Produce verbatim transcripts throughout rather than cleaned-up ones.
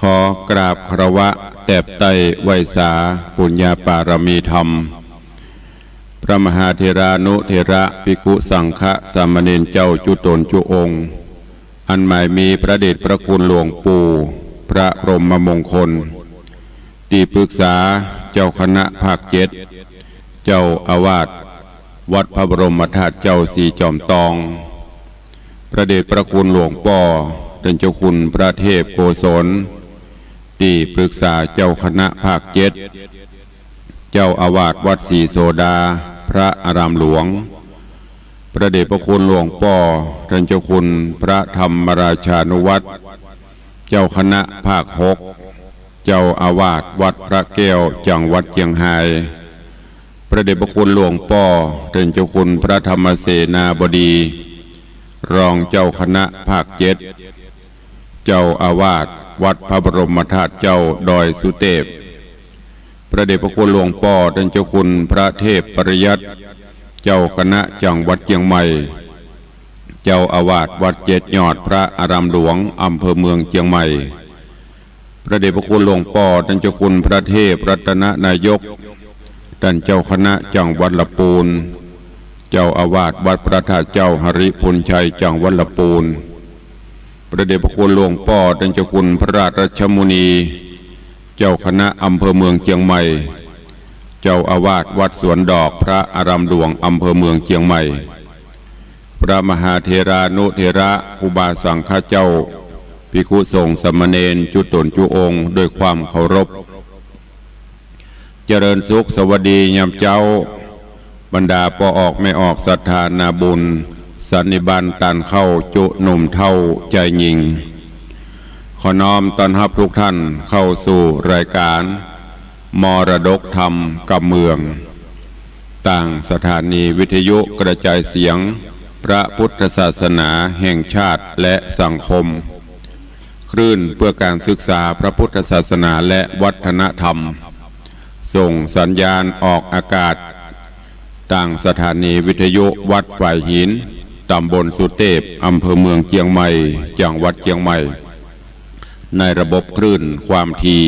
ขอกราบคารวะแตบไต้ไหว้สาปุญญาปารมีธรรม พระมหาเถรานุเถระภิกขุสังฆะสามเณรเจ้าจุ๊ต๋นจุ๊องค์ อันหมายมีพระเดชพระคุณหลวงปู่พระพรหมมงคล ตี้ปรึกษาเจ้าคณะภาคเจ็ด เจ้าอาวาสวัดพระบรมธาตุเจ้าสีจอมตอง พระเดชพระคุณหลวงป้อต้านเจ้าคุณพระเทพโกศล ตี้ปรึกษาเจ้าคณะภาคเจ็ด เจ้าอาวาสวัดศรีโสดา พระอารามหลวง พระเดชพระคุณหลวงป้อต้านเจ้าคุณพระธรรมราชานุวัฒน์ เจ้าคณะภาคหก เจ้าอาวาสวัดพระแก้วจังหวัดเจียงฮาย พระเดชพระคุณหลวงป้อต้านเจ้าคุณพระธรรมเสนาบดี รองเจ้าคณะภาคเจ็ด เจ้าอาวาสวัดพระบรมธาตุเจ้าดอยสุเตพ พระเดชพระคุณหลวงป้อต้านเจ้าคุณพระเทพปริยัติ เจ้าคณะจังหวัดเจียงใหม่ เจ้าอาวาสวัดเจ็ดยอดพระอารามหลวงอำเภอเมืองเจียงใหม่ พระเดชพระคุณหลวงป้อต้านเจ้าคุณพระเทพรัตนนายก ต้านเจ้าคณะจังหวัดละปูน เจ้าอาวาสวัดพระธาตุเจ้าหริภุญชัยจังหวัดละปูน พระเดชพระคุณหลวงป้อต้านเจ้าคุณพระราชรัชมุนี เจ้าคณะอำเภอเมืองเจียงใหม่ เจ้าอาวาสวัดสวนดอกพระอารามหลวงอำเภอเมืองเจียงใหม่ พระมหาเถรานุเถระครูบาสังฆะเจ้า ภิกขุสงฆ์สามเณรจุ๊ต๋นจุ๊องค์ด้วยความเคารพ เจริญสุขสวัสดียามเจ๊า บรรดาป้อออกแม่ออกศรัทธานาบุญ สันนิบาตต้านเข้าจุ๊หนุ่มเฒ่าจายญิง ขอน้อมต้อนฮับทุกท่านเข้าสู่รายการมรดกธรรมกำเมือง ตางสถานีวิทยุกระจายเสียงพระพุทธศาสนาแห่งชาติและสังคม คลื่นเพื่อการศึกษาพระพุทธศาสนาและวัฒนธรรม ส่งสัญญาณออกอากาศ ตางสถานีวิทยุวัดฝายหิน ตำบลสุเตพ อำเภอเมืองเจียงใหม่ จังหวัดเจียงใหม่ ในระบบคลื่นความถี่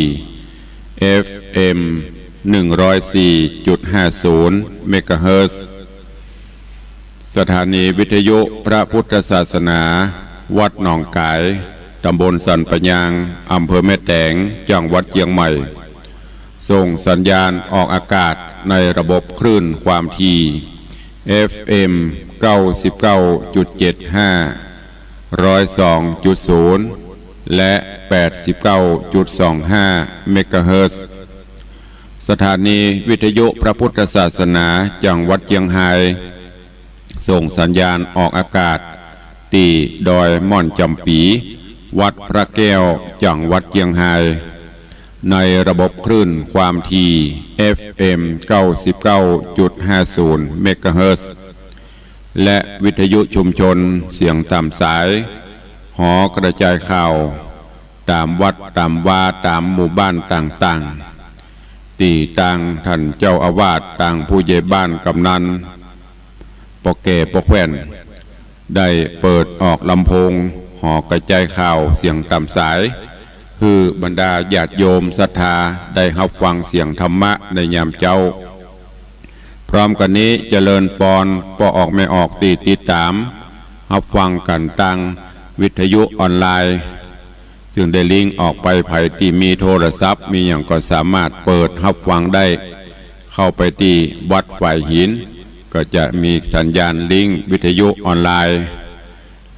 เอฟเอ็ม หนึ่งร้อยสี่จุดห้าศูนย์ เมกะเฮิรตซ์ สถานีวิทยุพระพุทธศาสนา วัดหนองก๋าย ตำบลสันป่ายาง อำเภอแม่แตง จังหวัดเจียงใหม่ ส่งสัญญาณออกอากาศในระบบคลื่นความถี่ เอฟเอ็ม เก้าสิบเก้าจุดเจ็ดห้า ร้อยสองจุดศูนย์ และ แปดสิบเก้าจุดสองห้า เมกะเฮิรตซ์ สถานีวิทยุพระพุทธศาสนาจังหวัดเจียงฮาย ส่งสัญญาณออกอากาศ ตี้ดอยม่อนจ๋ำปี๋ วัดพระแก้ว จังหวัดเจียงฮาย ในระบบคลื่นความถี่ เอฟเอ็ม เก้าสิบเก้าจุดห้าศูนย์ เมกะเฮิรตซ์ และวิทยุชุมชนเสียงต๋ามสาย หอกระจายข่าว ต๋ามวัดต๋ามวาต๋ามหมู่บ้านต่างๆ ตี้ตางต้านเจ้าอาวาส ตางผู้ใหญ่บ้านกำนัล ป้อแก่ป้อแคว่น ได้เปิดออกลำโพง หอกระจายข่าวเสียงต๋ามสาย หื้อบรรดาญาติโยมศรัทธาได้ฮับฟังเสียงธรรมะในยามเจ๊า พร้อมกั๋นนี้เจริญปอนป้อออกแม่ออกตี้ติดต๋ามฮับฟังกั๋นตางวิทยุออนไลน์ ซึ่งได้ลิงก์ออกไป ใผตี้มีโทรศัพท์มีหยังก็สามารถเปิดฮับฟังได้ เข้าไปตี้วัดฝายหิน ก็จะมีสัญญาณลิงก์วิทยุออนไลน์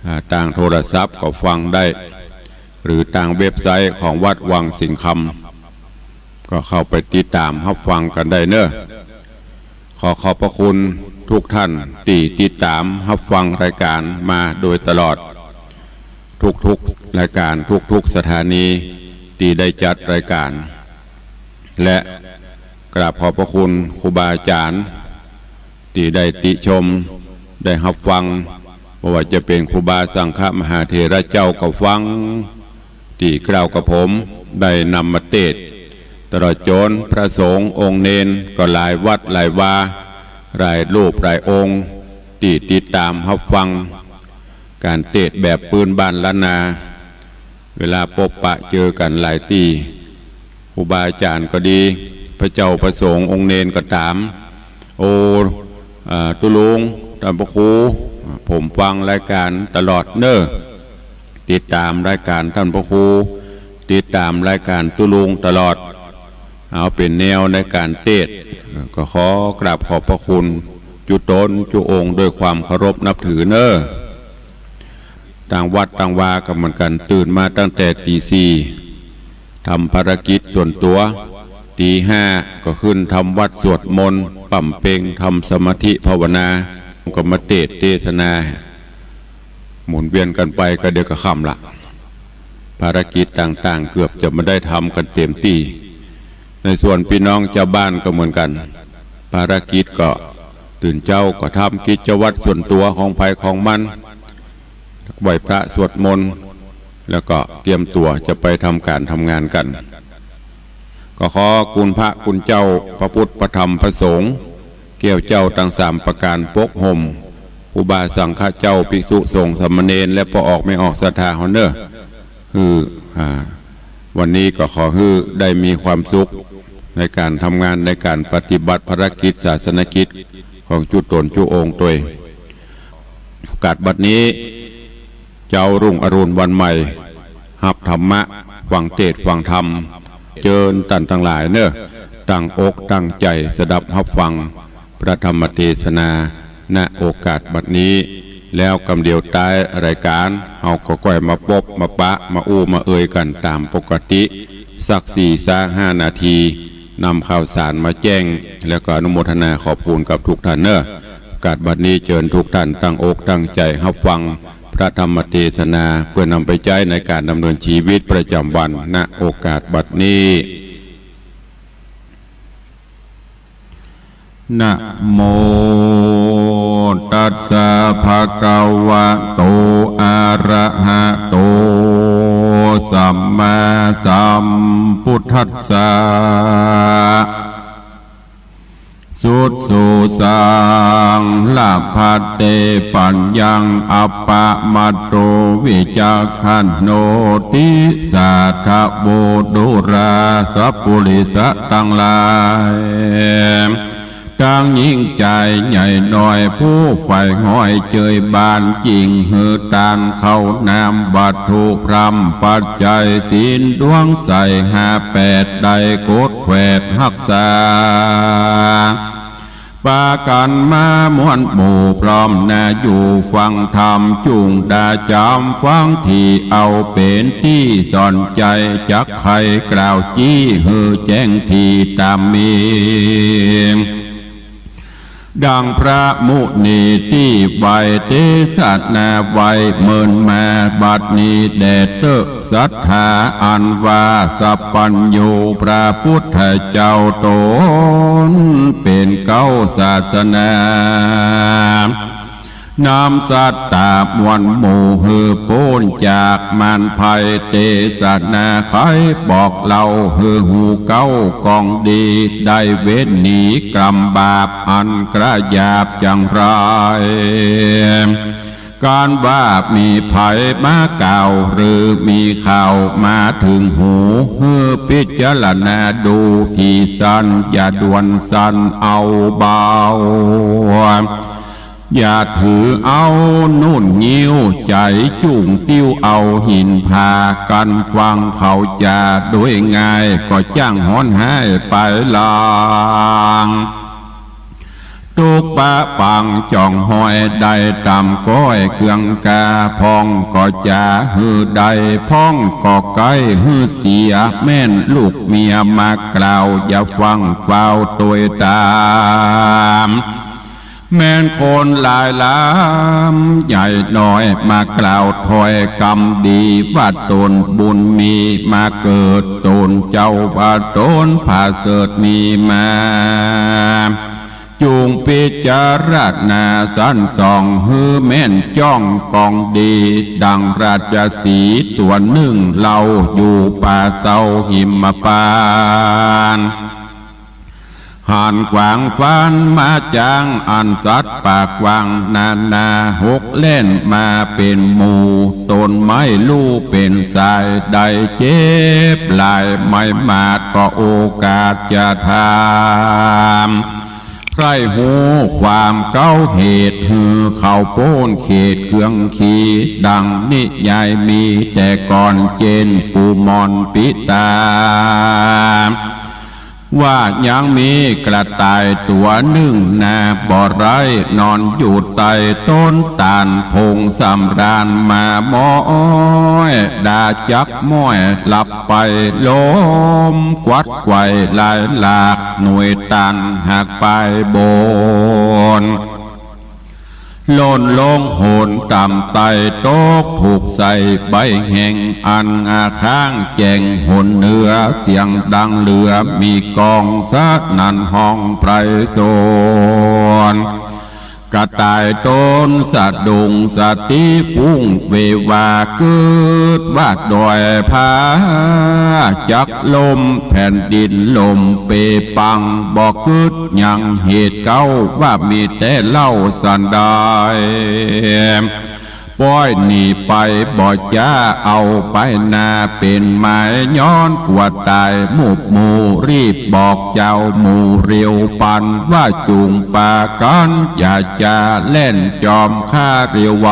อ่า ตางโทรศัพท์ก็ฟังได้ หรือตางเว็บไซต์ของวัดวังสิงห์คำ ก็เข้าไปติดต๋ามฮับฟังกั๋นได้เน่อ ขอขอบพระคุณทุกท่านตี้ติดต๋ามฮับฟังรายการมาโดยตลอด ทุกๆรายการ ทุกๆสถานีตี้ได้จัดรายการ และกราบขอบพระคุณครูบาอาจ๋ารย์ ตี้ได้ติชม ได้ฮับฟัง บ่ว่าจะเป๋นครูบาสังฆะมหาเถระเจ้าก็ฟัง ตี้กล่าวกับผมได้นำมาเตสน์ ตลอดจ๋นพระสงฆ์องค์เณรก็หลายวัดหลายวา หลายรูปหลายองค์ ตี้ติดต๋ามฮับฟังก๋านเตสน์แบบปื้นบ้านล้านนา เวลาปบปะเจอกั๋นหลายตี้ ครูบาอาจ๋ารย์ก็ดี พระเจ้าพระสงฆ์องค์เณรก็ต๋าม โอ้ อ่า ตุ๊ลุง ต้านพระครู ผมฟังรายก๋านตลอดเน่อ ติดต๋ามรายก๋านต้านพระครู ติดต๋ามรายก๋านตุ๊ลุงตลอด เอาเป๋นแนวในก๋านเตสน์ ก็ขอกราบขอบพระคุณจุ๊ต๋นจุ๊องค์ด้วยความเคารพนับถือเน่อ ตางวัดตางวาก็เหมือนกั๋น ตื่นมาตั้งแต่ตี๋สี่ ทำภารกิจส่วนตั๋ว ตี๋ห้าก็ขึ้นทำวัตรสวดมนต์ บำเพ็ญ ทำสมาธิภาวนา ก็มาเตสน์เตสนา หมุนเวียนกั๋นไปก็เดี๋ยวก็ค่ำละ ภารกิจต่างๆ เกือบจะบ่ได้ทำกั๋นเต๋มตี้ ในส่วนปี้น้องจาวบ้านก็เหมือนกั๋น ภารกิจก็ตื่นเจ๊าก็ทำกิจวัตรส่วนตั๋วของใผของมัน ไหว้พระสวดมนต์ แล้วก็เกียมตั๋วจะไปทำก๋านทำงานกั๋น ก็ขอคุณพระคุณเจ้า พระพุทธ พระธรรม พระสงฆ์ แก้วเจ้าตังสามประก๋านปกห่ม ครูบาสังฆะเจ้า ภิกษุสงฆ์ สามเณร และป้อออกแม่ออกศรัทธาเฮาเน่อ หื้อ อ่า วันนี้ก็ขอหื้อได้มีความสุขในก๋านทำงาน ในก๋านปฏิบัติภารกิจศาสนกิจของจุ๊ต๋นจุ๊องค์ตวย โอกาสบัดนี้ เจ๊ารุ่งอรุณวันใหม่ ฮับธรรมะ ฟังเตสน์ฟังธรรม เจิญต้านตังหลายเน่อ ตั้งอกตั้งใจ๋สดับฮับฟังพระธรรมเตสนา ณ โอกาสบัดนี้ แล้วกำเดียวต๊ายรายก๋าน เฮาก็ก้อยมาปบมาปะ มาอู้มาเอ่ยกั๋นต๋ามปกติ สักสี่ซะห้านาที นำข่าวสารมาแจ้ง แล้วก็อนุโมทนาขอบคุณกับทุกท่านเน่อ โอกาสบัดนี้เจิญทุกท่านตั้งอกตั้งใจ๋ฮับฟังพระธรรมเตสนา เปื้อนำไปใจ๊ในก๋านดำเนินชีวิตประจ๋ำวัน ณ โอกาสบัดนี้ นะโม ตัสสะ ภะคะวะโต อะระหะโต สัมมาสัมพุทธัสสะ สุดสูสัง ละพัตเต ปัญญัง อัปปะมาโต วิจักขันโน ติสาทะโว ดูราสะปุริสะตังหลาย ตังญิงจายใหญ่น้อย ผู้ใฝ่ห้อยเจยบาน จิ่งหื้อตานข้าวน้ำ วัตถุพร่ำปัจจัย ศีลดวงใสห้าแปด ได้กดแขวดฮักษา ปากั๋นมาม่วนหมู่พร้อมนาอยู่ฟังธรรม จุ่งดาจ๋ำฟังตี้ เอาเป๋นตี้สอนใจ๋ จักไขกล่าวจี้หื้อแจ้งตี้ต๋ามมี ดังพระมุนีตี้ไหว้เตสนาไว้เมินมา บัดนี้แด่เต๊อะ ศรัทธาอันว่าสัพพัญญูพระพุทธเจ้าต๋น เป๋นเก๊าศาสนา นำสัตตาม่วนหมู่หื้อป๊นจากมารภัย เตสนาไขบอกเล่าหื้อฮู้เก๊ากองดี ได้เว้นหนีกรรมบาปอันกระหยาบจังไร ก๋านว่ามีใผมากล่าว หรือมีข่าวมาเถิงหู หื้อพิจารณาดูตี้สัญญาด่วนสันเอาเบา อย่าถือเอานุ่นงิ้ว ใจ๋จุ่งติ้วเอาหินผา กั๋นฟังเขาจาโดยง่าย ก็จ้างฮ้อนฮ้ายไปหลัง ตุ๊กปะปังจ่องห้อยได้ต๋ามก้อยเกืองกา พ่องก็จ๋าหื้อได้ พ่องก็ใก้หื้อเสีย แม่นลูกเมียมากล่าว อย่าฟังฟ้าวตวยต๋าม แม่นคนหลายหลามใหญ่น้อย มากล่าวถ้อยกำดี ว่าต๋นบุญมีมาเกิด ต๋นเจ้าว่าต๋นผาเสริฐมีมา จุ่งพิจารณาสันส่องหื้อแม่นจ้องกองดี ดังราชสีห์ตั๋วนึ่งเล่า อยู่ป่าเซาหิมพานต์ ไ หันกวางฟานมาจ๋าง อันสัตว์ป่ากว้างนานา หกแล่นมาเป๋นหมู่ ตนไม่ฮู้เป๋นสาย ได้เจ็บหลาย ไม่มาดก็โอกาสจะถาม ใคร่ฮู้ความเก๊าเหตุ หื้อเขาป๊นเขตเคืองขี ดังนิยายมีแต่ก่อน เจ้นปู่หมอนปิตา ว่ายังมีกระต่ายตั๋วนึ่งนา บ่ไร้นอนอยู่ใต้ต้นตาล ผงสำราญมาม้อย ดาจักม้อยหลับไป ลมกวัดไกว่หลายหลาก หน่วยตาลหักปลายโบน หล่นลงหนต่ำไต้ ตกถูกใส่ใบแห้ง อันอาข้างแจ้งหนเหนือ เสียงดังเหลือมีก้อง สนั่นฮ้องไพรสน กระต่ายตนสะดุ้ง สติฟุ้งเววา กึ๊ดว่าดอยผาจักล่ม แผ่นดินล่มเปปัง บ่กึ๊ดยังเหตุเก๊า ว่ามีแต่เล่าสันดาย ป้อยหนีไปบ่จ้า เอาไปนาเป๋นหมาย ย้อนกั๋วต๋ายหมู่หมู่ รีบบอกเจ้าหมู่เร็วปัน ว่าจุ่งปากั๋น อย่าจะแล่นจอมข้าเร็วไว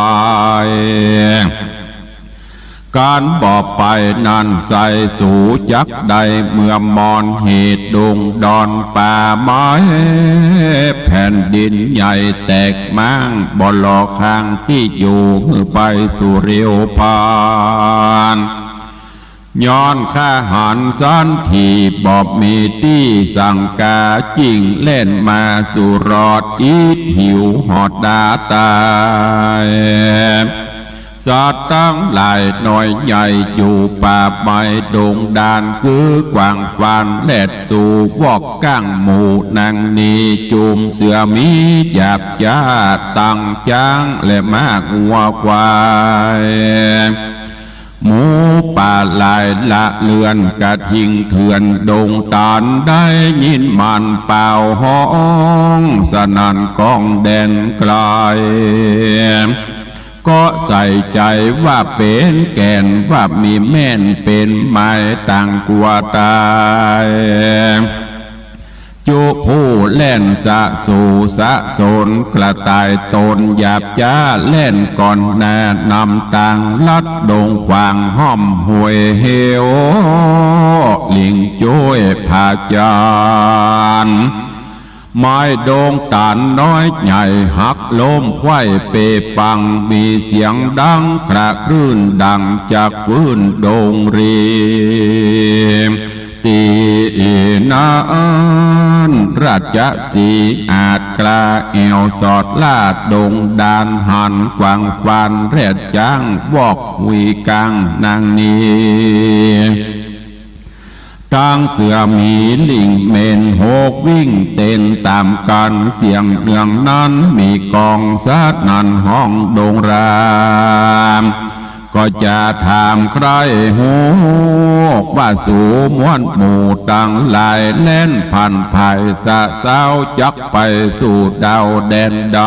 ก๋านบ่ไปนั้นใส่สูจักได้ เมื่อมอนเหตุดงดอนป่าไม้ แผ่นดินใหญ่แตกม้าง บ่หล่อข้างตี้อยู่ หื้อไปสู่เร็วปัน ย้อนข้าหันสันที บ่มีตี้สังก๋า จิ่งแล่นมาสู่รอด อิดหิวหอดดาต๋าย สัตว์ตังหลายน้อยใหญ่ อยู่ป่าไม้ดงดาน กื๊อกวางฟานแลดสู่ วอกก้างหมู่นางนี จุมเสือหมีหยาบจ๊า ตังจ๊างและม้างัวควาย หมูป่าหลายละเลือน กระทิงเถื่อนดงตาล ได้ยินมันป่าวฮ้อง สนั่นก้องแดนไกล ก็ใส่ใจ๋ว่าเป๋นแก่น ว่ามีแม่นเป๋นหมาย ต่างกั๋วต๋าย จุผู้แล่นสะสูสะสน กระต่ายตนหยาบจ๊า แล่นก่อนหน้านำตาง ลัดดงขวางห้อมห้วยเหว หลิงจ้วยผาจาน ไม้ดงต๋านน้อยใหญ่หักล้มไขว้เปปัง มีเสียงดังคระคลื่นดังจากฟืนดงรี ตี้นั้นราชสีห์อาจกล้าแอ่วสอดลาดดงดาน หันกวางฟานแลดจ๊าง วอกหุยก้างนางนี ตังเสือหมีหลิงเม่นหกวิ่งเต้นต๋ามกั๋น เสียงเนืองนั้นมีก้อง สนั่นฮ้องดงราม ก็จะถามใคร่ฮู้ ว่าสูมวลหมู่ตังหลาย แล่นผ่านผายสะเซ้า จักไปสู่ดาวแดนใด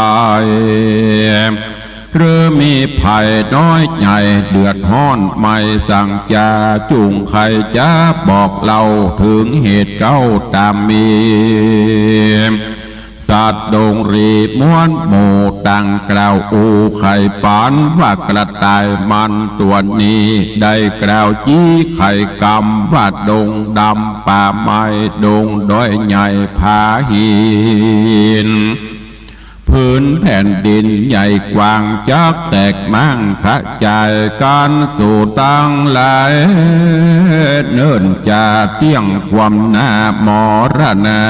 หรือมีภัยน้อยใหญ่เดือดฮ้อน ไม่สังจา จุ่งใค่จะบอกเล่า เถิงเหตุเก๊าต๋ามมี สัตว์ดงรีมวลหมู่ต่างกล่าวอู้ไขปัน ว่ากระต่ายมันตั๋วนี้ ได้กล่าวจี้ไขกำ ว่าดงดำป่าไม้ ดงดอยใหญ่ผาหิน ผืนแผ่นดินใหญ่กว้าง จักแตกม้างขะจายกั๋นสู่ตังหลาย เนิ่นจะเตี้ยงความหน้ามรณา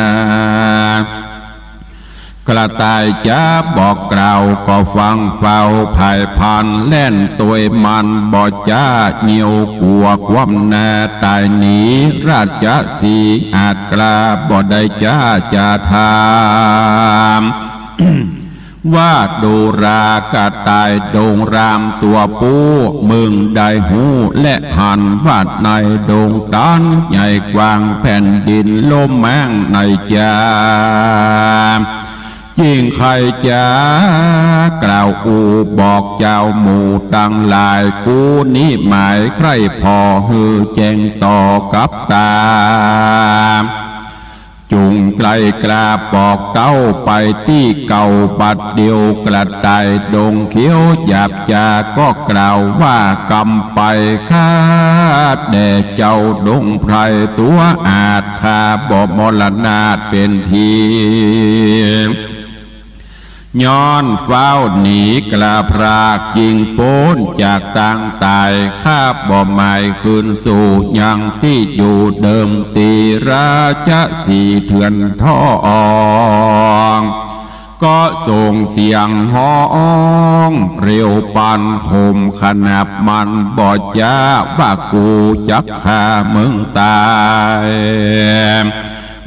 กระต่ายจะบอกกล่าว ก็ฟังเฝ้าผายพลัน แล่นตวยมันบ่จ๊า เยียวกั๋วความหน้าต๋ายหนี ราชสีห์อาจกล้า บ่ได้จ๊าจะถาม ว่าดูรา กระต่ายดงรามตั๋วปู้ มึงได้ฮู้และหันว่าในดงตันใหญ่กว้างแผ่นดินล้มแม้งในจา จึงใค่จะกล่าวอู้บอกเจ้าหมู่ตังหลาย กูนี้หมายใคร่ผ่อหื้อแจ้งต่อกับต๋า จุ่งไกลกล้าบอกเต้าไปตี้เก่า บัดเดี่ยวกระต่ายดงเขียวหยาบจาก็กล่าวว่ากำไป ข้าแด่เจ้าดงไพรตั๋วอาจ ข้าบ่มรณาทเป๋นผี ย้อนฟ้าวหนีกล้าพราก จึงป๊นจากตางต๋าย ข้าบ่หมายคืนสู่ยังตี้อยู่เดิม ตี้ราชสีห์เถื่อนทอง ก็ส่งเสียงฮ้องเร็วปานคมขนาบ มันบ่จ๊าว่ากูจักฆ่ามึงต๋าย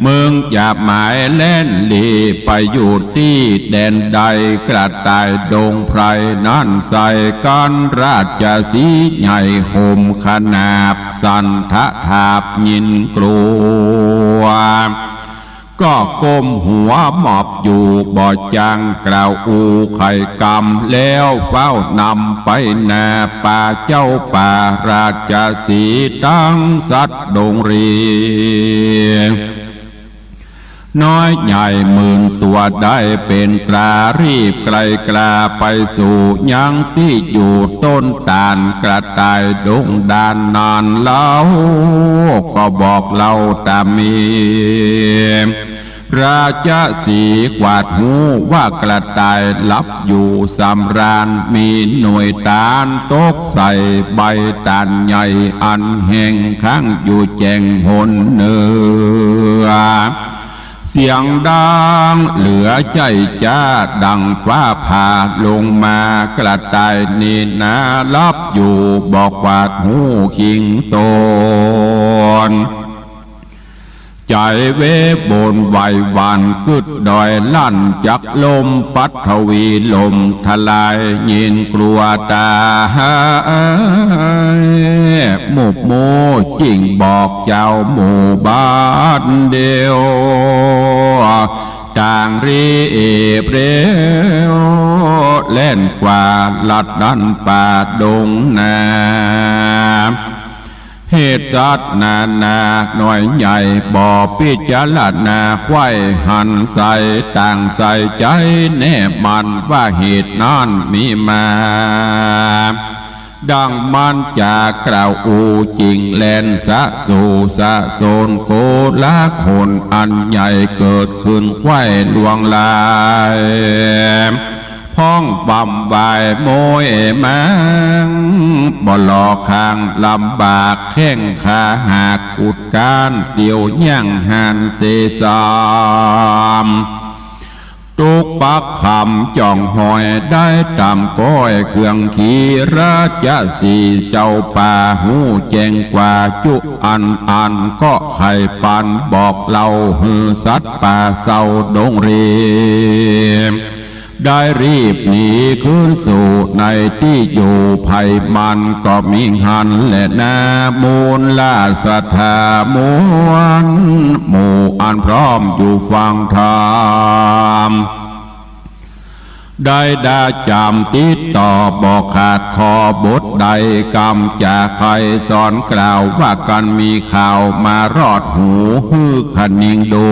มึงจะหมายแล่นหลีไปอยู่ตี้แดนใด กระต่ายดงไพรนั้นใส่ กั๋นราชสีห์ใหญ่คมขนาบ สั่นทะทาบยินกลัว ก็ก้มหัวหมอบอยู่บ่จ้างกล่าวอู้ไขกำ แล้วฟ้าวนำไปหน้าป่า เจ้าป่าราชสีห์ตังสัตว์ดงรี น้อยใหญ่หมื่นตั๋วได้เป๋นตรา รีบไกลกล้าไปสู่ยังตี้อยู่ต้นต๋าล กระต่ายดงด้านนั้นเล่า ก็บอกเล่าต๋ามมี ราชสีห์กวาดฮู้ว่ากระต่ายหลับอยู่สำราญ มีหน่วยต๋าลตกใส่ใบต๋าลใหญ่ อันแห้งค้างอยู่แจ้งหนเหนือ เสียงดังเหลือใจ้จ๊าดังฟ้าผ่าลงมา กระต่ายนี้นาหลับอยู่บ่กวาดฮู้คิงต๋น ใจ๋เวบนไหวหวั่นกึ๊ดดอยลั่นจักลมปัทวีลมทลาย ยินกลัวต๋าย หมุบหมู่จึ่งบอกเจ้าหมู่บัดเดี่ยว ต่างรีบเร็ว แล่นกว่าลัดดั้นป่าดงนา เหตุสัตว์นานาน้อยใหญ่ บ่พิจารณาใค่หันใส่ ต่างใส่ใจ๋แน่มั่นว่าเหตุนั้นมีมา ดังมันจะกล่าวอู้จึ่งแล่นสะสู่สะโสน โกลาหลอันใหญ่เกิดขึ้นใค่ลวงลาย พ้องบำวายโมยแมง บ่หล่อข้างลำบาก แข้งขาหักกุดก้าน เดี่ยวแย่งหันเสสาม ตุ๊กปักคำจ่องหอยได้ต๋ามก้อยเครื่องขี่ ราชสีห์เจ้าป่าฮู้แจ้งกว่าจุอันอัน ก็ไขปันบอกเล่าหื้อสัตว์ป่าเศร้าดงรี ได้รีบหนีคืนสู่ในตี้อยู่ ไผมันก็มีหันแลนา มูลราชสัตว์มวลหมู่อันพร้อมอยู่ฟังธรรม ได้ดาจ๋ำติดต่อบ่ขาดข้อบทใด กำจะใค่สอนกล่าวว่ากั๋นมีข่าวมารอดหูหื้อคะนิงดู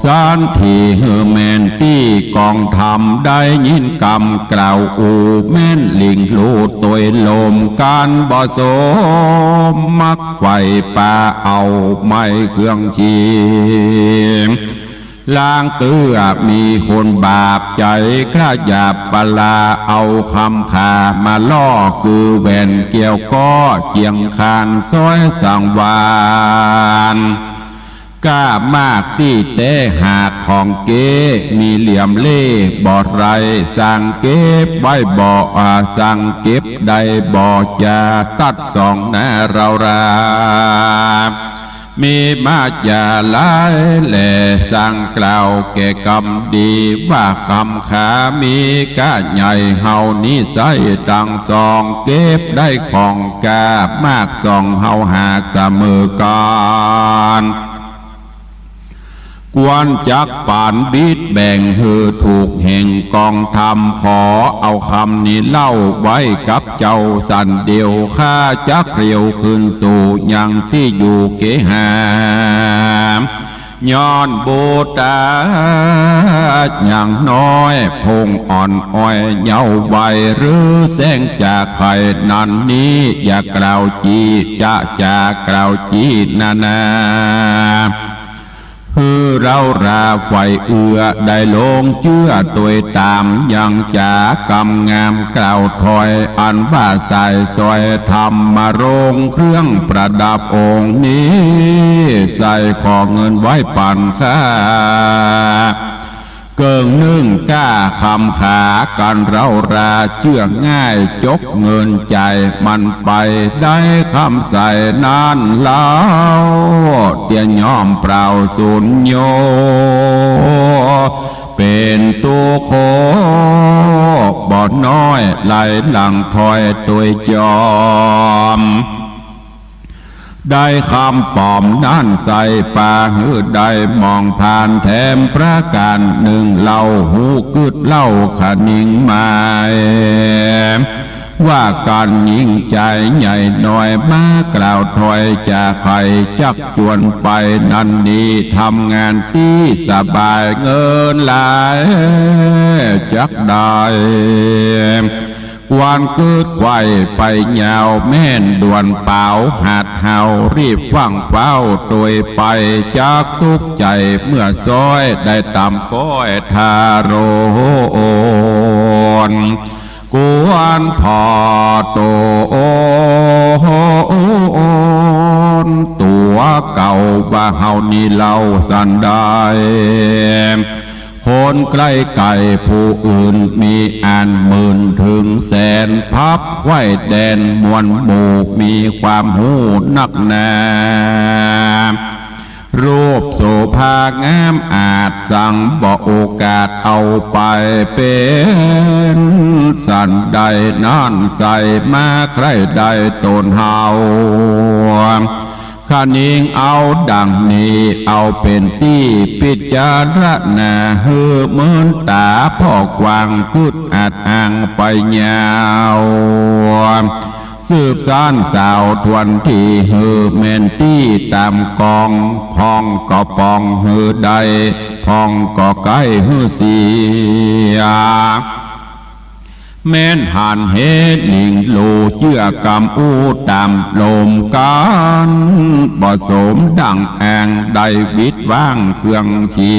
สันทีหื้อแม่นตี้กองธรรม ได้ยินกำกล่าวอู้แม่นหลิ่งลู่ตวยลม กั๋นบ่สมมักใฝ่ป่าเอาไม้เครื่องขี่ ลางเตื้อมีคนบาปใจ๋ กล้าหยาบปลาเอาคำขามาล่อ คือแหวนแก้วก็เจียงคานซ้อยสังวาล กล้ามากตี้แต๊หากของเก๊ มีเหลี่ยมเล่บ่ไร สั่งเก็บไว้บ่อา สั่งเก็บได้บ่จา ตัดสองหน้าเรารา มีมาจาหลายแล สังกล่าวแก่กำดี ว่ากำขามีก้าใหญ่ เฮานี้ใส้ตังสอง เก็บได้ของก้ามากส่อง เฮาหากเสมอกั๋น ควรจักปานบิดแบ่งหื้อถูกแห่งกองธรรม ขอเอากำนี้เล่าไว้กับเจ้าสันเดียว ข้าจักเตียวคืนสู่ยังตี้อยู่เกหา ย้อนบุตรายังน้อย พงอ่อนอ้อยเยาว์วัย หรือแสงจากไข่นั้นนี้ อย่ากล่าวจี้จะ จะกล่าวจี้นานา หื้อเร้าราใฝ่เอื้อ ได้ลงเจื้อตวยต๋าม ยังจ๋ากำงามกล่าวถ้อย อันว่าสายสร้อยธรรมรงค์ เครื่องประดับองค์นี้ ใส่ของเงินไว้ปั๋นข้า เกิ่งนึ่งก้าคำขา กันเร้าราเจื้อง่าย จกเงินจ่ายมันไป ได้กำใส่นั้นเล่า เตียย่อมเปล่าสูญโย เป๋นตุ๊กข์บ่น้อย ไหลหลั่งถ้อยตวยจอม ได้กำปอมนั้นใส่ปา หื้อได้มองผ่านแถมประก๋านนึ่งเล่า ฮู้กึ๊ดเล่าคะนิงหมาย ว่ากั๋นญิงจายใหญ่น้อย มากล่าวถ้อยจะใค่จักจวนไป นั้นนี้ทำงานตี้สบาย เงินหลายจักได้ ควรกึ๊ดไขว่ไปยาว แม่นด่วนเป๋าหัดเฮา รีบฟั่งเฝ้าตวยไป จักตุ๊กข์ใจ๋เมื่อซ้อย ได้ต๋ามก้อยทารน ควรผ่อต๋นตั๋วเก่า ว่าเฮานี้เล่าสันใด คนใกล้ไก๋ผู้อื่นมีอันหมื่นเถิงแสน พับไขว่แดนมวลหมู่ มีความฮู้นักหนา รูปโสภางามอาจ สังบ่โอกาสเอาไปเป๋น สันใดนั้นใส่ มาใคร่ได้ต๋นเฮา คะนิงเอาดังนี้ เอาเป๋นตี้พิจารณา หื้อเมินต๋าผ่อกว้าง กึ๊ดอัดอั้งไปยาว สืบสานสาวทวนที หื้อแม่นตี้ต๋ามกอง พ่องก็ป่องหื้อได้ พ่องก็ใก้หื้อเสีย แม่นหันเหตุหนิงหลู่ เจื้อกำอู้ต๋ามลมกั๋น บ่สมดั่งอ้าง ได้วิดว้างเครื่องขี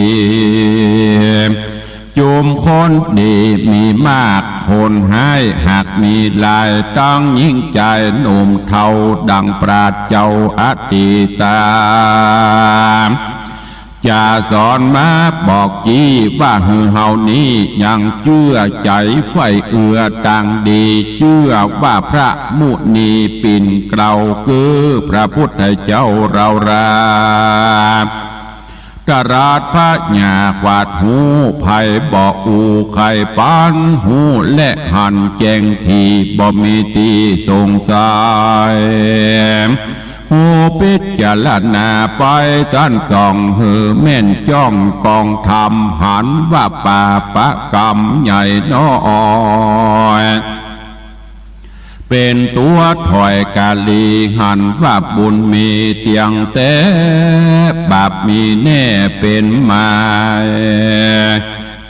จุมคนดีมีมาก คนฮ้ายหากมีหลาย ตังญิงจายหนุ่มเฒ่า ดั่งปราชญ์เจ้าอตีตา จะสอนมาบอกจี้ ว่าหื้อเฮานี้ยังเจื้อใจ๋ใฝ่เอื้อตางดี เจื้อว่าพระมุนีปิ่นเกล้า คือพระพุทธเจ้าเฮารา ตรัสพระญาขวาดฮู้ ใผบ่อู้ใค่ปันฮู้ และหันแจ้งถี่ บ่มีตี้สงสัย ฮู้พิจารณาไปสันส่อง หื้อแม่นจ้องกองธรรม หันว่าปาปะกรรมใหญ่น้อย เป๋นตั๋วถ้อยกาลี หันว่าบุญมีเตี้ยงแต๊ บาปมีแน่เป๋นหมาย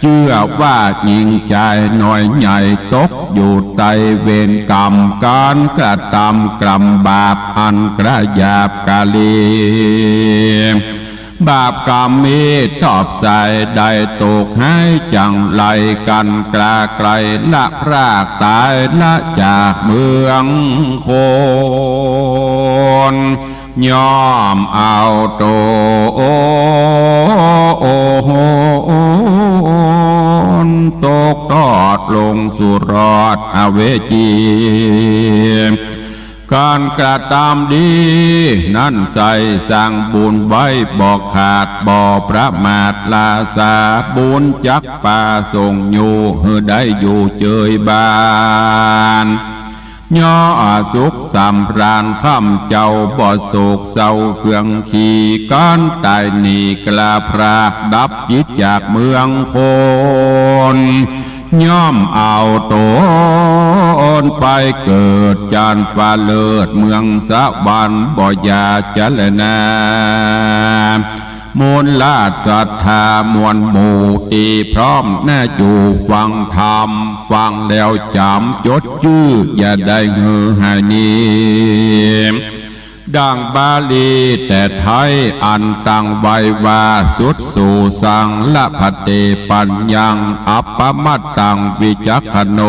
เจื้อว่าญิงจายน้อยใหญ่ ตกอยู่ใต้เวรกรรม ก๋านกระตำกรรมบาป อันกระหยาบกาลี บาปกรรมมีตอบใส ได้ตกฮ้ายจั่งไร กั๋นกล้าใกล้ละพรากต๋าย ละจากเมืองคน ย่อมเอาต๋นตกทอดลงสู่รอดอเวจี ก๋านกระตำดีนั้นใส่ สร้างบุญไว้บ่ขาดบ่ประมาท ราษาบุญจักประสงค์อยู่ หื้อได้อยู่เจยบาน ย่อสุขสำราญ ค่ำเจ้าบ่โศกเศร้าเคืองขี ก๋านต๋ายนี้กล้าพราก ดับจิตจากเมืองคน ย่อมเอาต๋นไปเกิดจันทร์ฟ้าเลิศ เมืองสวรรค์บ่อย่าจะแลนา มวลราษฎร์ศรัทธามวลหมู่ตี้พร้อมหน้าอยู่ฟังธรรม ฟังแล้วจ๋ำจดจื้อ อย่าได้หื้อหายหนี ดังบาลีแต่ไทยอันตั้งไว้ว่า สุตสูสัง ละภันเต ปัญญัง อัปปมัตตัง วิจักขโณ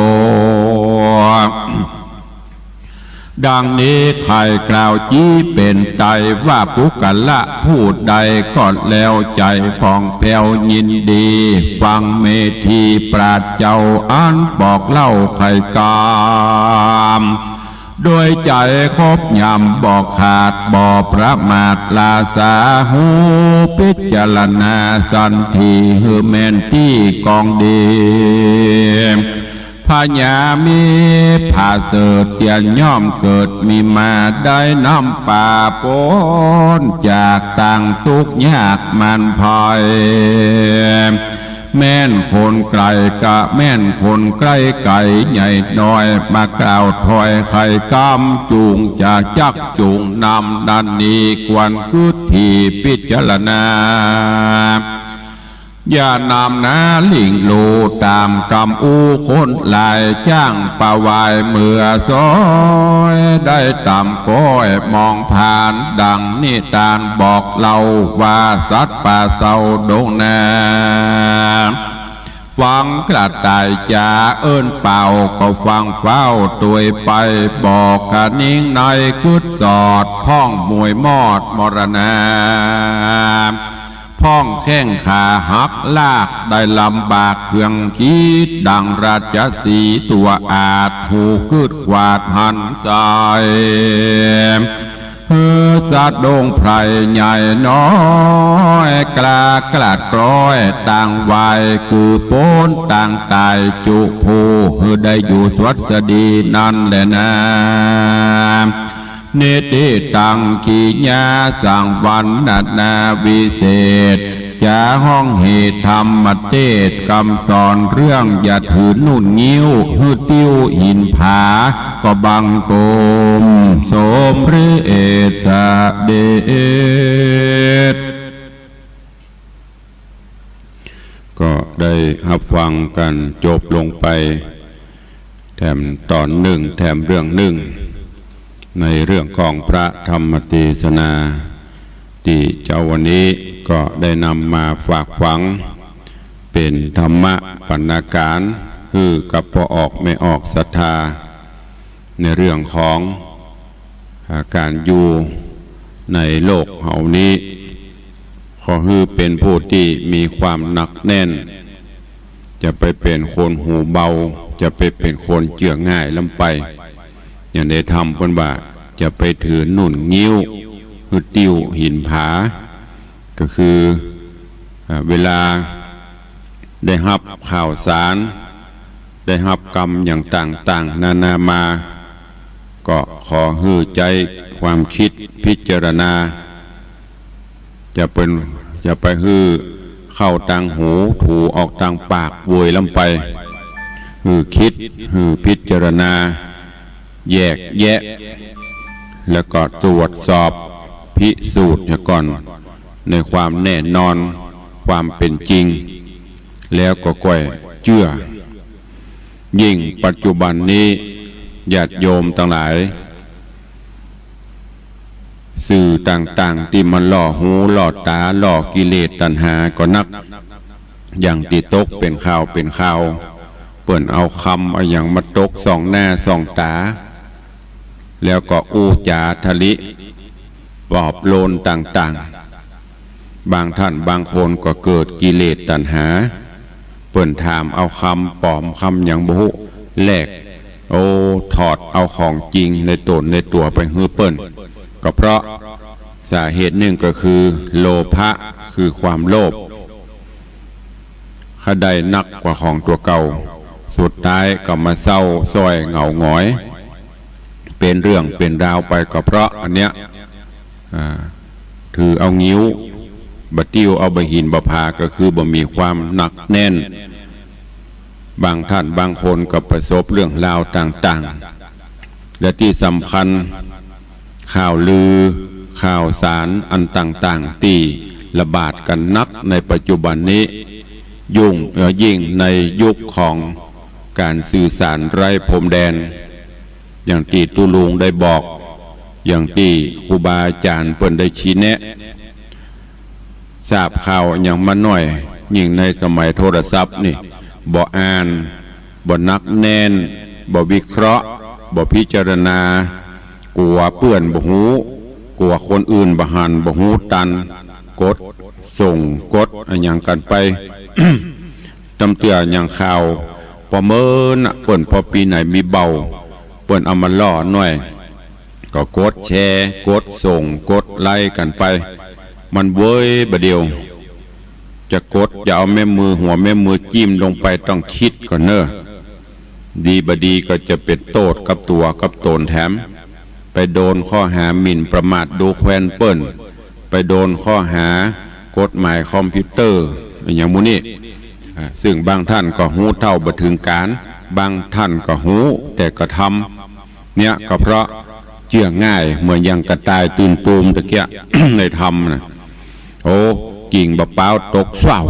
ดังนี้ใค่กล่าวจี๊เป๋นไตรว่า บุคคละผู้ใดก็แล้ว ใจ๋ผ่องแผ้วยินดี ฟังเมธีปราชญ์เจ้าอันบอกเล่าไขกำ โดยใจ๋ครบยำบ่ขาดบ่ประมาท ราษาฮู้พิจารณาสันติ หื้อแม่นตี้กองดี พญามีผาเสริฐเตียนย่อมเกิดมีมา ได้นำปาป๊นจากตางตุ๊กข์ยากหมานภัย แม่นคนไก๋ก็แม่นคนใก้ ไก๋ใหญ่น้อย มากล่าวถ้อยไขกำ จุ่งจะจักจุ่งนำ นั้นนี้ควรกึ๊ดถี่พิจารณา อย่านำนาหลิ้งลู่ต๋ามกำอู้คนหลาย จ้างปะวายเมือซ้อย ได้ต๋ามก้อยมองผ่าน ดังนิตานบอกเล่าว่า สัตว์ป่าเศร้าดงนา ฟังกระต่ายจ๋าเอิ้นเป่า ก็ฟังเฝ้าตวยไป บอกกะนิงในกึ๊ดสอด พ่องมวยมอดมรณา พ่องแข้งขาหักลาก ได้ลำบากเคืองขีด ดังราชสีห์ตั๋วอาชญ์ ฮู้กึ๊ดขวาดหันใส หื้อสะดุ้งไพร่ใหญ่น้อย กล้ากลาดกล้อยตางวาย กือป๊นตางต๋ายจุผู้ หื้อได้อยู่สวัสดีนั้นแลนา นิติตัง กิริยาสังวรรณนาวิเศษ จะฮ้องเหตุธรรมเตสน์ กำสอนเรื่องอย่าถือนุ่นงิ้ว หื้อติ้วหินผา ก็บังคมสมเร็จเสด็จ ก็ได้ฮับฟังกั๋นจบลงไป แถมต๋อนนึ่ง แถมเรื่องนึ่ง ในเรื่องของพระธรรมเตสนา ตี้เจ๊าวันนี้ก็ได้นำมาฝากฝัง เป๋นธรรมะบรรณาการ หื้อกับป้อออกแม่ออกศรัทธา ในเรื่องของ อ่า ก๋านอยู่ในโลกเฮานี้ ขอหื้อเป๋นผู้ตี้มีความหนักแน่น จะไปเป๋นคนหูเบา จะไปเป๋นคนเจื้อง่ายล้ำไป อย่างในธรรมเปิ้นว่า จะไปถือนุ่นงิ้ว หื้อติ้วหินผา ก็คือ อ่า เวลาได้ฮับข่าวสาร ได้ฮับกำอย่างต่างๆ นานามา ก็ขอหื้อใจ๊ความกึ๊ดพิจารณา จะเป๋น จะไปหื้อเข้าตางหู ถูออกตางปากเวยล้ำไป หื้อกึ๊ด หื้อพิจารณา แยกแยะ แล้วก็ตรวจสอบพิสูจน์เหียก่อน ในความแน่นอน ความเป๋นจริง แล้วก็ก้อยเจื้อ ยิ่งปัจจุบันนี้ ญาติโยมตังหลาย สื่อต่างๆ ตี้มันล่อหูล่อต๋า ล่อกิเลสตัณหาก็นัก อย่างตี้ตกเป๋นข่าวเป๋นข่าว เปิ้นเอากำเอาหยังมาตกส่องหน้าส่องต๋า แล้วก็อู้จ๋าทะลิปลอบโลนต่างๆ บางท่านบางคนก็เกิดกิเลสตัณหา เปิ้นถามเอากำป๋อมกำหยังบ่ฮู้ แลก โอ้ ถอดเอาของจริงในต๋นในตั๋วไปหื้อเปิ้น ก็เพราะสาเหตุนึ่งก็คือโลภะ คือความโลภ ใค่ได้นักกว่าของตั๋วเก่า สุดท้ายก็มาเศร้าส้อยเหงาหงอย เป๋นเรื่องเป๋นราวไป ก็เพราะอันเนี้ย อ่า ถือเอางิ้ว บ่าติ้วเอาบ่าหินบ่าผา ก็คือบ่มีความหนักแน่น บางท่านบางคนก็ประสบเรื่องราวต่างๆ และตี้สำคัญ ข่าวลือ ข่าวสารอันต่างๆ ตี้ระบาดกั๋นนักในปัจจุบันนี้ ยุ่ง เอ่อ ยิ่งในยุคของก๋านสื่อสารไร้พรมแดน อย่างตี้ตุ๊ลุงได้บอก อย่างตี้ครูบาอาจ๋ารย์เปิ้นได้ชี้แนะ ทราบข่าวอะหยังมาน้อย ยิ่งในสมัยโทรศัพท์นี่ บ่อ่าน บ่หนักแน่น บ่วิเคราะห์ บ่พิจารณา กั๋วเปื้อนบ่ฮู้ กั๋วคนอื่นบ่หัน บ่ฮู้ตัน กดส่ง กดอะหยังกั๋นไป ตำเตื้ออย่างข่าว ปอเมินน่ะ เปิ้นปอปี๋ไหนมีเบา เปิ้นเอามาล่อหน้อย ก็กดแชร์ กดส่ง กดไลก์กั๋นไป มันเว้ยบ่าเดี่ยว จะกด จะเอาแม่มือ หัวแม่มือจิ้มลงไป ต้องกึ๊ดก่อนเน่อ ดีบ่ดีก็จะเป๋นโต้ษกับตั๋วกับต๋นแถม ไปโดนข้อหาหมิ่นประมาทดูแควนเปิ้น ไปโดนข้อหากฎหมายคอมพิวเตอร์ อะหยังหมู่นี้ อ่า ซึ่งบางท่านก็ฮู้เต้าบ่เถิงก๋าน บางท่านก็ฮู้แต่กระทำ เนี่ยก็เพราะเจื้อง่าย เหมือนอย่างกระต่ายตื่นตูมตะเกียะ ในธรรมน่ะ โอ้ กิ่งบ่าป๊าวตกส้วม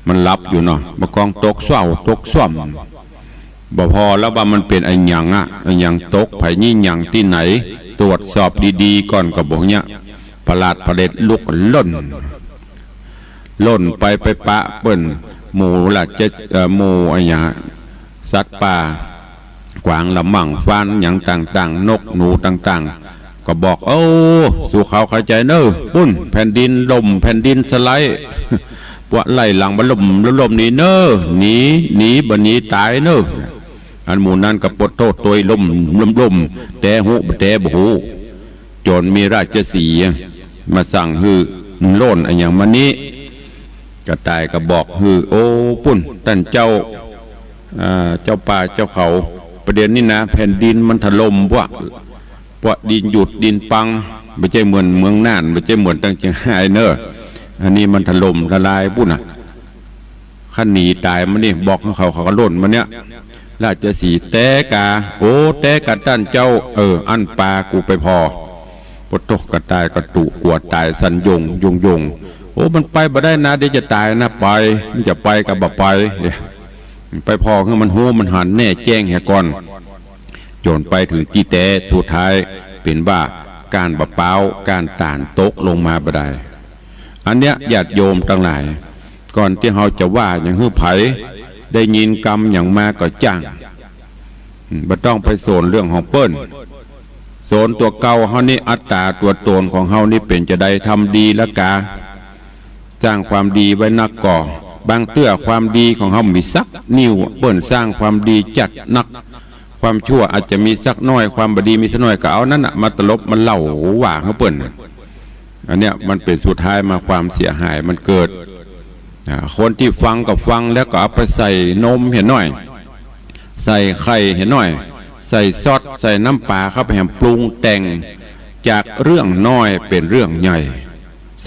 มันหลับอยู่เนาะ บ่ากองตกส้วม ตกส้วม บ่พอแล้วว่ามันเป๋นอะหยังอะ อะหยังตก ใผยี่หยังตี้ไหน ตรวจสอบดีๆ ก่อนก็บ่เนี่ย ผลาดผลิตลุกล่น ล่นไป ไปปะเปิ้น หมู่ราช เอ่อ หมู่อะหยัง สัตว์ป่า กวางละมั่ง ฟานหยังต่างๆ นกหนูต่างๆ ก็บอก โอ้ สู้เขาเข้าใจ๋เน่อ ปุ้น แผ่นดินล่ม แผ่นดินสไลด์ ปวกไล่หลังบ่าล่ม ล่มหนีเน่อ หนี หนี บ่หนีต๋ายเน่อ อันหมู่นั้นก็ปวดโต้ษตวย ล่ม ล่ม ล่ม แต๊ฮู้บ่แต๊บ่ฮู้ จ๋นมีราชสีห์มาสั่งหื้อโล่นอะหยังมานี้ กระต่ายก็บอกหื้อ โอ้ ปุ้น ต้านเจ้า อ่า เจ้าป่าเจ้าเขา ประเดี๋ยวนี้นะ แผ่นดินมันถล่มปวก ปวกดินหยุดดินปัง บ่ใจ้เหมือนเมืองน่าน บ่ใจ้เหมือนตังเจียงฮายเน่อ อันนี้มันถล่มทลายปุ้นน่ะ คันหนีต๋ายมานี่ บอกหื้อเขา เขาก็ล่นมาเนี่ย ราชสีห์แต๊ก๋า โอ้ แต๊ก๋าต้านเจ้า เออ อั้นปากูไปผ่อ ปะโต๊ะ กระต่ายก็ตุ๊กั๋วต๋ายสั่นโยงโยงโยง โอ้ มันไปบ่ได้นะ เดี๋ยวจะต๋ายนะ ไป มันจะไปก็บ่ไป ไปผ่อหื้อมันฮู้มันหันแน่แจ้งเหียก่อน จ๋นไปเถิงตี้แต๊ สุดท้ายเป๋นว่าก๋านบ่าป๊าว ก๋านต๋านตกลงมาบ่ได้ อันเนี้ยญาติโยมตังหลาย ก่อนตี้เฮาจะว่าหยังหื้อใผ ได้ยินกำหยังมาก็จ้าง อืม บ่ต้องไปสนเรื่องของเปิ้น สนตั๋วเก่าเฮานี่ อัตต๋าตั๋วต๋นของเฮานี่เป๋นจาใด ทำดีละกา สร้างความดีไว้นักก่อ บางเตื้อความดีของเฮาบ่มีสักนิ้ว เปิ้นสร้างความดีจัดหนัก ความชั่วอาจจะมีสักน้อย ความบ่ดีมีสักน้อย ก็เอานั้นน่ะมาตลบมาเล่าว่าหื้อเปิ้น อันเนี้ยมันเป๋นสุดท้ายมาความเสียหายมันเกิด อ่า คนตี้ฟังก็ฟังแล้วก็เอาไปใส่นมเหียน้อย ใส่ไข่เหียน้อย ใส่ซอส ใส่น้ำป๋าเข้าไปแหมปรุงแต่ง จากเรื่องน้อยเป๋นเรื่องใหญ่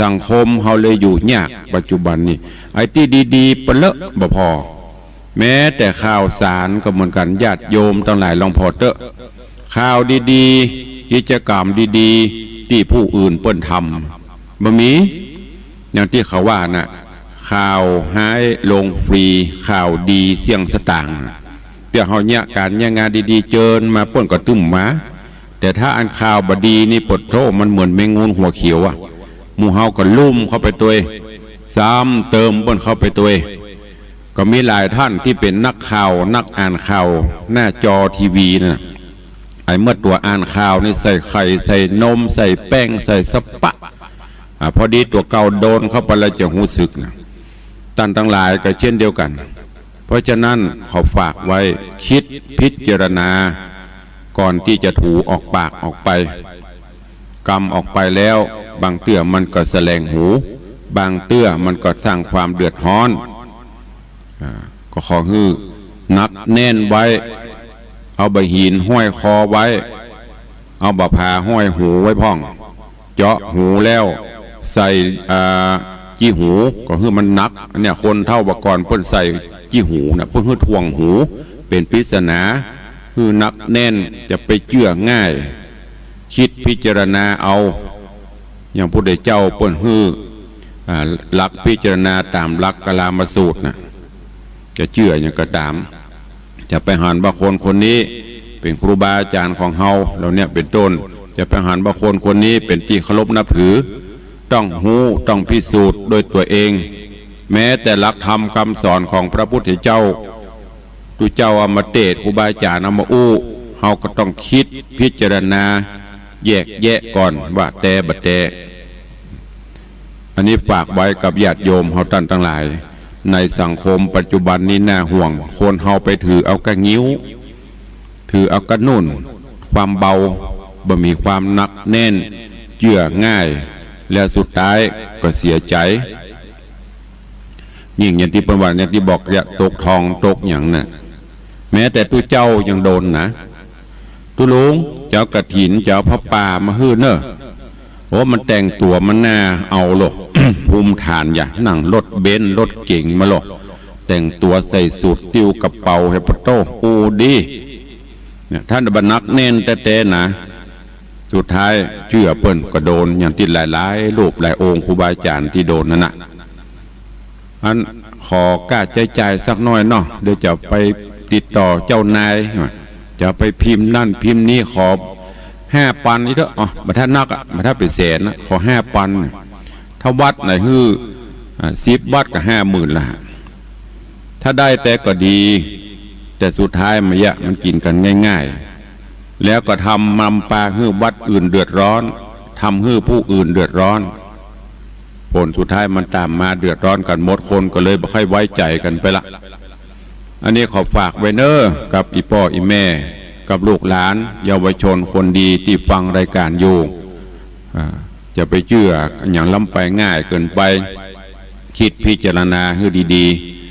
สังคมเฮาเลยอยู่ยากปัจจุบันนี้ ไอ้ตี้ดีๆ ปะเลอะบ่ผ่อ แม้แต่ข่าวสารก็เหมือนกั๋น ญาติโยมตังหลายลองผ่อเต๊อะ ข่าวดีๆ กิจกรรมดีๆ ตี้ผู้อื่นเปิ้นทำ บ่มี อย่างตี้เขาว่าน่ะ ข่าวฮ้ายลงฟรี ข่าวดีเสี้ยงสตางค์ เตื้อเฮาเยียะก๋านเยียะงานดีๆ เจิญมาเปิ้นก็ตึ้มมา แต่ถ้าอันข่าวบ่ดีนี่ ปะโต๊ะ มันเหมือนแมงงูหัวเขียวอะ หมู่เฮาก็ลุ่มเข้าไปตวย ซ้ำเติมเปิ้นเข้าไปตวย ก็มีหลายท่านตี้เป๋นนักข่าว นักอ่านข่าว หน้าจอทีวีน่ะ ไอ้เมื่อตั๋วอ่านข่าวนี่ใส่ไข่ ใส่นม ใส่แป้ง ใส่สะปะ อ่า พอดีตั๋วเก่าโดนเข้าไปแล้วจะฮู้สึกน่ะ ต้านตังหลายก็เช่นเดียวกั๋น เพราะฉะนั้นขอฝากไว้ กึ๊ดพิจารณาก่อนตี้จะถูออกปากออกไป กำออกไปแล้ว บางเตื้อมันก็แสลงหู บางเตื้อมันก็สร้างความเดือดฮ้อน อ่า ก็ขอหื้อหนักแน่นไว้ เอาบ่าหินห้อยคอไว้ เอาบ่าผาห้อยหูไว้พ่อง เจาะหูแล้วใส่ อ่า จี้หู ก็หื้อมันหนัก อันเนี้ยคนเฒ่าบ่าก่อนเปิ้นใส่จี้หูน่ะ เปิ้นหื้อถ่วงหู เป๋นปริศนา หื้อหนักแน่น จะไปเจื้อง่าย กึ๊ดพิจารณาเอา อย่างพระพุทธเจ้าเปิ้นหื้อ อ่า หลักพิจารณาต๋ามหลักกาลามสูตรน่ะ จะเจื้อหยังก็ต๋าม จะไปหันว่าคนคนนี้เป๋นครูบาอาจ๋ารย์ของเฮา เหล่าเนี้ยเป๋นต้น จะไปหันว่าคนคนนี้เป๋นตี้เคารพนับถือ ต้องฮู้ ต้องพิสูจน์ด้วยตั๋วเอง แม้แต่หลักธรรมกำสอนของพระพุทธเจ้า ตุ๊เจ้าเอามาเตสน์ ครูบาอาจ๋ารย์เอามาอู้ เฮาก็ต้องกึ๊ดพิจารณาแยกแยะก่อนว่าแต๊บ่แต๊ อันนี้ฝากไว้กับญาติโยมเฮาต้านตังหลาย ในสังคมปัจจุบันนี้น่าห่วง คนเฮาไปถือเอาก้างิ้ว ถือเอาก้านุ่น ความเบา บ่มีความหนักแน่น เจื้อง่าย แล้วสุดท้ายก็เสียใจ๋ ยิ่งอย่างตี้เปิ้นว่า อย่างตี้บอก อย่าตกทองตกหยังน่ะ แม้แต่ตุ๊เจ้ายังโดนนะ ตุ๊ลุง จะเอากฐิน จะเอาผ้าป่ามาหื้อเน่อ โอ้ มันแต่งตั๋วมันน่าเอาโล ภูมิฐานอย่า นั่งรถเบนซ์รถเก๋งมาโล แต่งตั๋วใส่สูท ติ้วกระเป๋า เฮปะโต้ อู้ดี เนี่ย ถ้าบ่หนักแน่นแต๊ๆ นะ สุดท้ายเจื้อเปิ้นก็โดน อย่างตี้หลายๆ รูปหลายองค์ครูบาอาจ๋ารย์ตี้โดนนั่นน่ะ อันขอก้าใจ๊จ่ายสักหน้อยเนาะ เดี๋ยวจะไปติดต่อเจ้านาย จะไปพิมพ์นั่นพิมพ์นี้ ขอห้าปันนี่เถอะ อ๋อ บ่ถ้านักอะ บ่ถ้าเป๋นแสนนะ ขอห้าปัน ถ้าวัดไหนหื้อ อ่า สิบวัดก็ห้าหมื่นละ ถ้าได้แต๊ก็ดี แต่สุดท้ายมายะ มันกิ๋นกั๋นง่ายๆ แล้วก็ทำนำปาหื้อวัดอื่นเดือดร้อน ทำหื้อผู้อื่นเดือดร้อน ผลสุดท้ายมันต๋ามมาเดือดร้อนกั๋นหมด คนก็เลยบ่ค่อยไว้ใจ๋กั๋นไปละ อันนี้ขอฝากไว้เน่อ กับอี่ป้ออี่แม่ กับลูกหลาน เยาวชนคนดีตี้ฟังรายก๋านอยู่ อ่า จะไปเจื้อหยังล้ำไปง่ายเกินไป กึ๊ดพิจารณาหื้อดี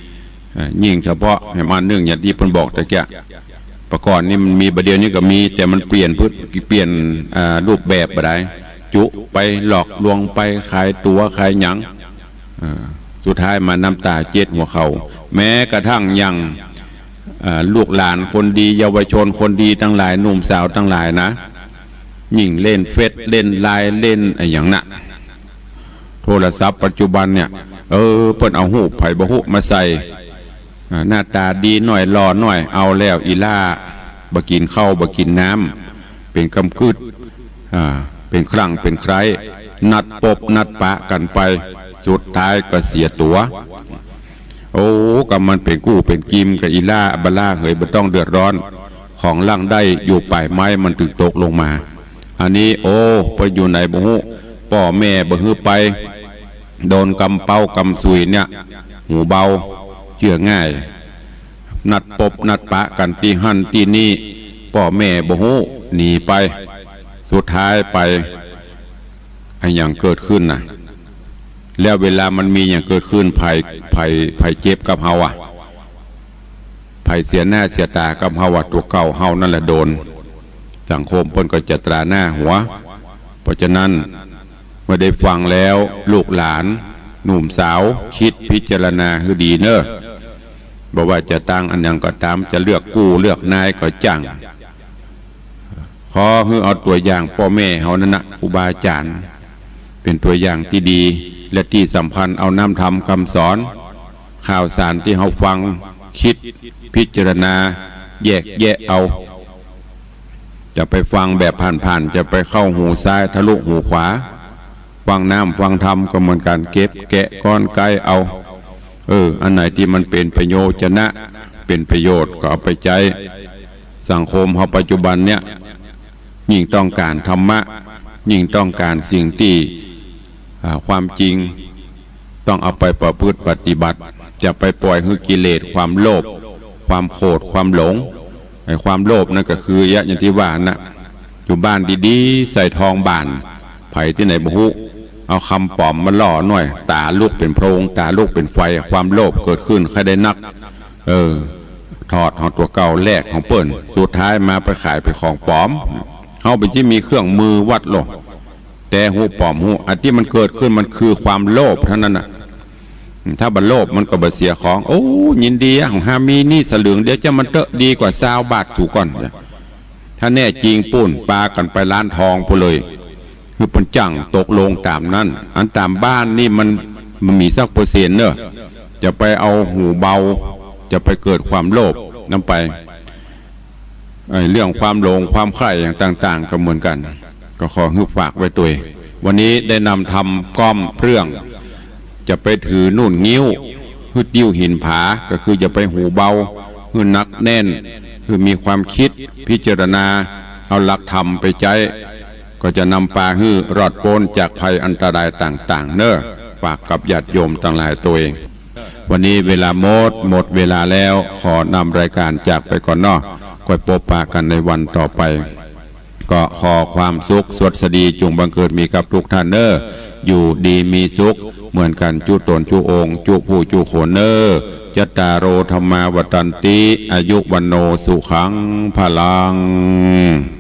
ๆ อ่า ยิ่งเฉพาะแหมอันนึ่งอย่างตี้เปิ้นบอกตะเกียะ ปะก่อนนี่มันมี บ่าเดี่ยวนี้ก็มี แต่มันเปลี่ยนพฤติ เปลี่ยน อ่า รูปแบบบ่ได้ จุไปหลอกลวงไป ขายตั๋วขายหยัง อ่า สุดท้ายมาน้ำต๋าเจ็ดหัวเข่า แม้กระทั่งอย่าง อ่า ลูกหลานคนดี เยาวชนคนดีตังหลาย หนุ่มสาวตังหลายนะ ยิ่งเล่นเฟซ เล่นไลน์ เล่นอะหยังน่ะ โทรศัพท์ปัจจุบันเนี่ย เออ เปิ้นเอาฮูปใผบ่ฮู้มาใส่ อ่า หน้าต๋าดีหน้อย หล่อหน้อย เอาแล้วอี่หล้า บ่กิ๋นข้าว บ่กิ๋นน้ำ เป๋นกำกึ๊ด อ่า เป๋นคลั่ง เป๋นใคร่ นัดปบ นัดปะกั๋นไป สุดท้ายก็เสียตั๋ว โอ้ กำมันเป๋นกู้เป๋นกิมกับอี่หล้า บ่าหล้าเหย บ่ต้องเดือดร้อน ของหลังได้อยู่ป๋ายไม้มันตึงตกลงมา อันนี้ โอ้ ไปอยู่ไหนบ่ฮู้ ป้อแม่บ่หื้อไป โดนกำเป้ากำสุยเนี่ย หูเบา เจื้อง่าย นัดปบนัดปะกั๋นตี้หั้นตี้นี่ ป้อแม่บ่ฮู้ หนีไป สุดท้ายไป อะหยังเกิดขึ้นน่ะ แล้วเวลามันมีหยังเกิดขึ้น ใผ ใผ ใผเจ็บกับเฮาอะ ใผเสียหน้าเสียต๋ากับเฮาอะ ตั๋วเก่าเฮานั่นแหละโดน สังคมเปิ้นก็จะตราหน้าหัว เพราะฉะนั้น เมื่อได้ฟังแล้ว ลูกหลาน หนุ่มสาว กึ๊ดพิจารณาหื้อดีเน่อ บ่ว่าจะตั้งอะหยังก็ต๋าม จะเลือกกู้เลือกนายก็จ้าง ขอหื้อเอาตั๋วอย่างป้อแม่เฮานั่นนะ ครูบาอาจ๋ารย์ เป๋นตั๋วอย่างตี้ดี และตี้สำคัญเอาน้ำธรรมกำสอน ข่าวสารตี้เฮาฟัง กึ๊ดพิจารณา แยกแยะเอา จะไปฟังแบบผ่านๆ จะไปเข้าหูซ้ายทะลุหูขวา ฟังน้ำฟังธรรมก็เหมือนกั๋น เก็บแกะก้อนไก๊เอา เออ อันไหนตี้มันเป๋นประโยชน์จะนะ เป๋นประโยชน์ก็เอาไปใจ๊ สังคมเฮาปัจจุบันเนี่ย ยิ่งต้องก๋านธรรมะ ยิ่งต้องก๋านสิ่งตี้ อ่า ความจริง ต้องเอาไปประพฤติปฏิบัติ จะไปปล่อยหื้อกิเลสความโลภ ความโขด ความหลง ไอ้ความโลภนั่นก็คือเยียะอย่างตี้ว่าน่ะ อยู่บ้านดีๆ ใส่ทองบ้าน ใผตี้ไหนบ่ฮู้ เอาคำป๋อมมาล่อหน่อย ต๋าลุกเป๋นโพลง ต๋าลุกเป๋นไฟ ความโลภเกิดขึ้น ใค่ได้นัก เออ ถอดของตั๋วเก่า แลกของเปิ้น สุดท้ายมาไปขายเป๋นของป๋อม เฮาเป๋นตี้มีเครื่องมือวัดโลก แต่ฮู้ป๋อมฮู้ อันตี้มันเกิดขึ้นมันคือความโลภเต้านั้นน่ะ ถ้าบ่โลภมันก็บ่เสียของ โอ้ ยินดีอะ ของฮามีนี่สลึงเดียว เจ้ามันเต๊อะ ดีกว่าซาวบาทสูก่อน ถ้าแน่จริงปู้น ปากั๋นไปร้านทองปู้นเลย คือเปิ้นจั้งตกลงต๋ามนั้น อันต๋ามบ้านนี่มัน มันมีสักเปอร์เซ็นต์เน่อ จะไปเอาหูเบา จะไปเกิดความโลภนำไป ไอ้เรื่องความหลงความใคร่อย่างต่างๆ ก็เหมือนกั๋น ก็ขอหื้อฝากไว้ตวย วันนี้ได้นำธรรมก้อมเรื่อง จะไปถือนุ่นงิ้ว หื้อติ้วหินผา ก็คืออย่าไปหูเบา หื้อหนักแน่น หื้อมีความกึ๊ดพิจารณา เอาหลักธรรมไปใจ๊ ก็จะนำปาหื้อรอดป๊นจากภัยอันตรายต่างๆ เน่อ ฝากกับญาติโยมตังหลายตวย วันนี้เวลาหมด หมดเวลาแล้ว ขอนำรายก๋านจากไปก่อนเนาะ ก้อยปบปะกั๋นในวันต่อไป ก็ขอความสุขสวัสดีจุ่งบังเกิดมีกับทุกท่านเน่อ อยู่ดีมีสุขเหมือนกั๋นจุ๊ต๋นจุ๊องค์ จุ๊ผู้จุ๊คนเน่อ จัตตาโร ธัมมา วัฑฒันติ อายุ วัณโณ สุขัง พลัง